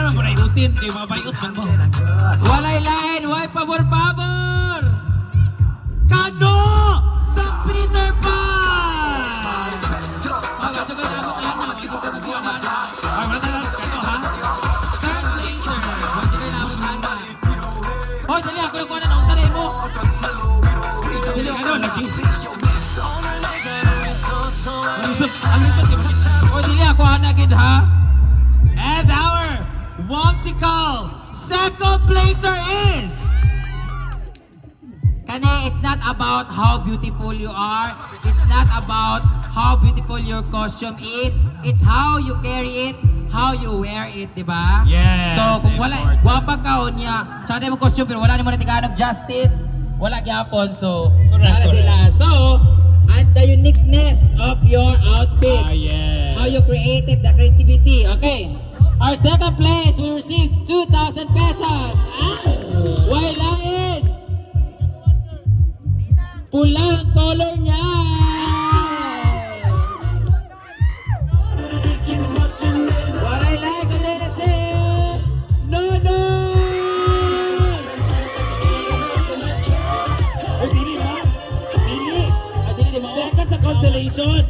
Wala naman ko na iutin. Kay mabayot man mo. Walay lain, way pabor-pabor! Kano! The Peter Pan! Oh, gusto ko na ako ana. Gusto ko na ana. Ay, wala na lang. Kano ha? Third placer. Gusto ko na ako ana. Hoy, dali ako yung kuha na unsa mo. Dili, ano, lagi? Ang lisod, ang lisod, di ba? Hoy, dili ako ana gid ha. And our whimsical second placer is Kani, it's not about how beautiful you are. It's not about how beautiful your costume is. It's how you carry it, how you wear it, di ba? Yes, So, kung wala, important. gwapa ka o niya, tsaka mo costume, pero wala nimo na justice, wala gyapon. So, wala sila. So, and the uniqueness of your outfit. Ah, yes. How you created the creativity. Okay. Our second place will receive 2,000 pesos. Ah! Way lain! Pula ang color niya! Walay lain kundi na si Nonoy! Ay, dili ba? Dili. Ah, dili, di mo? Second sa constellation.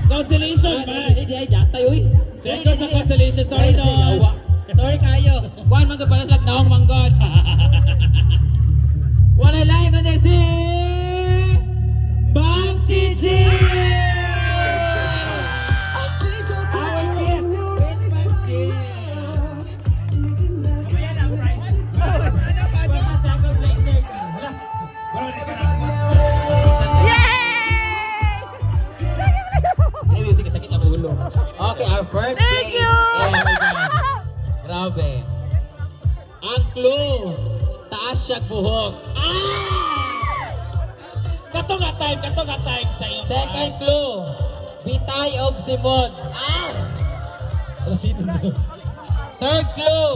Constellation, Ah, man. dili, dili, ay, jatay, uy. Second sa constellation. Sorry, Ay, dili, Don. yawa. Sorry kayo. Kuan man gud pala sila naong manggod. Walay lain kundi si Ma'am Gigi! Our gift, Christmas gift. Mamaya na ang prize. Basta second placer ka. Hala, wala na ka na. Yay! Ay, music, sakit ang ulo. Okay, our first Thank place. you! Grabe. Ang clue, taas siya buhok. Ah! Kato nga time sa iyo. Second clue, bitay og simon. Ah! Oh, sino to? Third clue,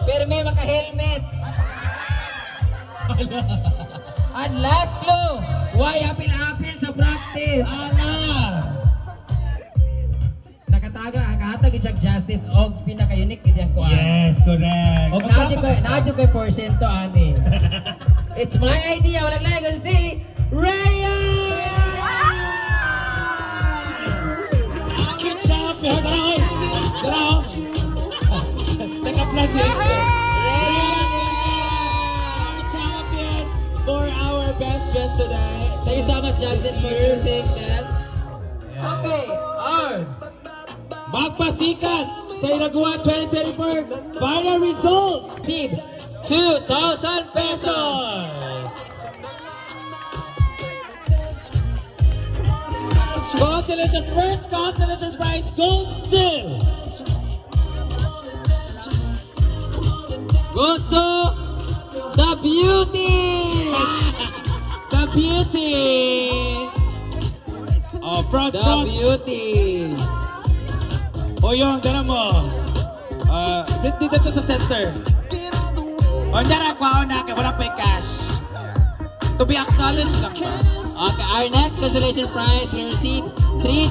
pirmi maka-helmet. And last clue, why apil-apil sa practice? Ala! Nakataga, nakahatag siya justice og pinaka-unique gid ang kuan. Yes, correct. Og naadyo koy porsyento ani. It's my idea, walang lain kundi si Rhea! Aking champion! Tara, oy! Tara, oh! Teka, vlog this. Rhea! Our champion for our best dress today. Thank you so much, judges, for choosing them. Okay, our Magpasikat sa Hinaguan 2024 final result! Receive 2,000 pesos! Pesos! Consolation, first consolation prize goes to Goes to the beauty! The beauty! Oh, front, The front. Beauty! O yung, dala mo. Dito to sa center. O, dara, kuha na, kaya wala pa yung cash. To be acknowledged lang ba? Okay, our next consolation prize will receive 3,000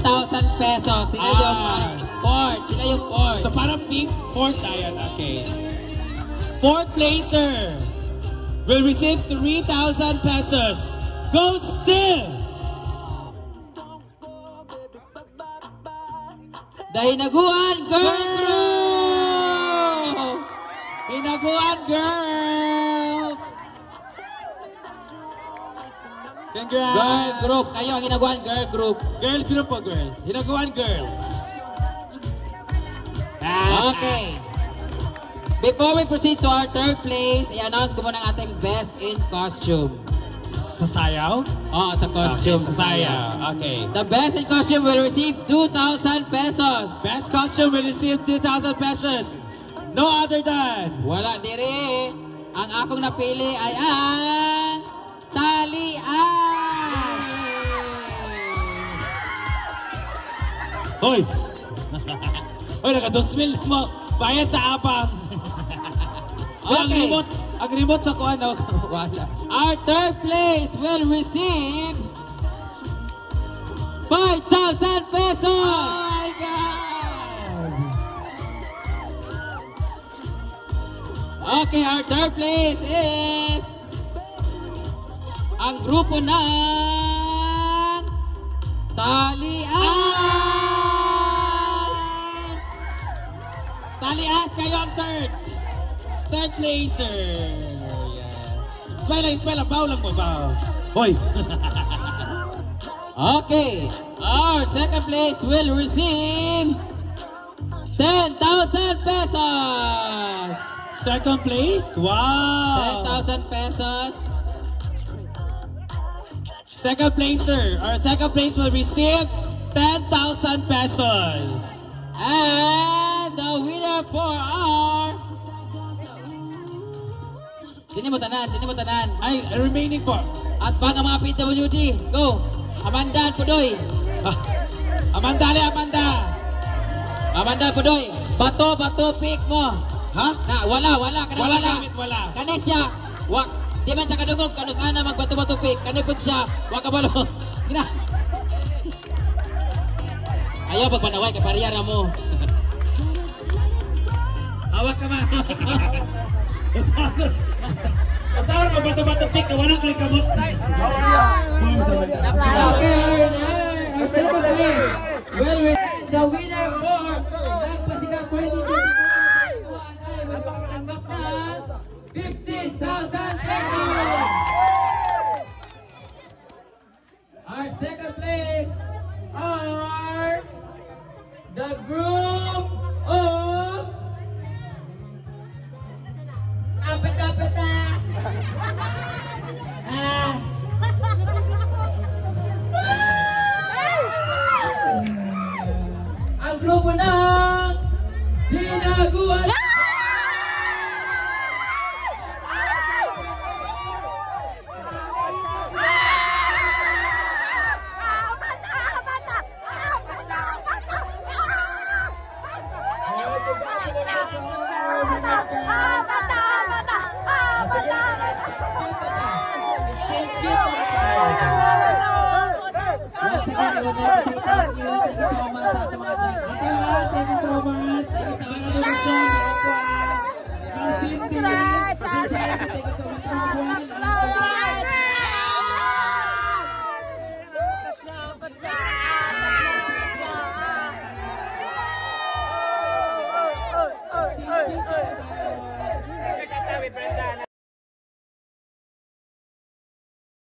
pesos. Sila yung fourth. Sila yung fourth. So parang fifth, fourth tayo. Okay. Fourth placer will receive 3,000 pesos. Goes to the Hinaguan Girl Group! Hinaguan Girls! Congrats! Girl Group. Kayo ang Hinaguan Girl Group. Girl group po, girls. Hinaguan Girls. Okay. Before we proceed to our third place, i-announce ko muna ang ating best in costume. Sa sayaw? Oo, sa costume. Okay, sa sayaw. Okay. The best in costume will receive 2,000 pesos. Best costume will receive 2,000 pesos. No other than Wala diri. Ang akong napili ay ang Talian. Hoy! Hoy, naka 2,000 mo. Bayad sa abang. Hoy, ang remote sa kuan, no? Wala. Our third place will receive 5,000 pesos. Oh my God! Okay, our third place is ang grupo ng Talias! Talias, kayo ang third. Third placer. Yeah. Smile lang, smile lang. Bow lang mo, bow. Hoy! Okay, our second place will receive 10,000 pesos! Second place? Wow! 10,000 pesos. Second placer. Our second place will receive 10,000 pesos. And the winner for our... Dini mo tanan, dini mo tanan. Ay, remaining four. At bang ang mga PWD, go! Amanda Pudoy. Ah, Amanda, ale, Amanda. Amanda Pudoy. Bato, bato, pick mo. Ha? Na, wala, wala. Kana Wala wala. gamit, wala. Kani siya, wak, di man siya kadungog, kano sana magbato-bato pick. Kani pud siya, wa kabalo. Gina. Ayaw pagpanaway kay pariya ra mo. Hawak ka man. Basta mo bato-bato pick, wala kay kabus. Okay, our second place will the winner for Nagpasikat 2024 ay magpapanggap ng 15,000 pesos! Our second place are the group of Kapit kapit ah! Ah! Ang grupo ng Dinaguan! Once again, I would like to say thank you.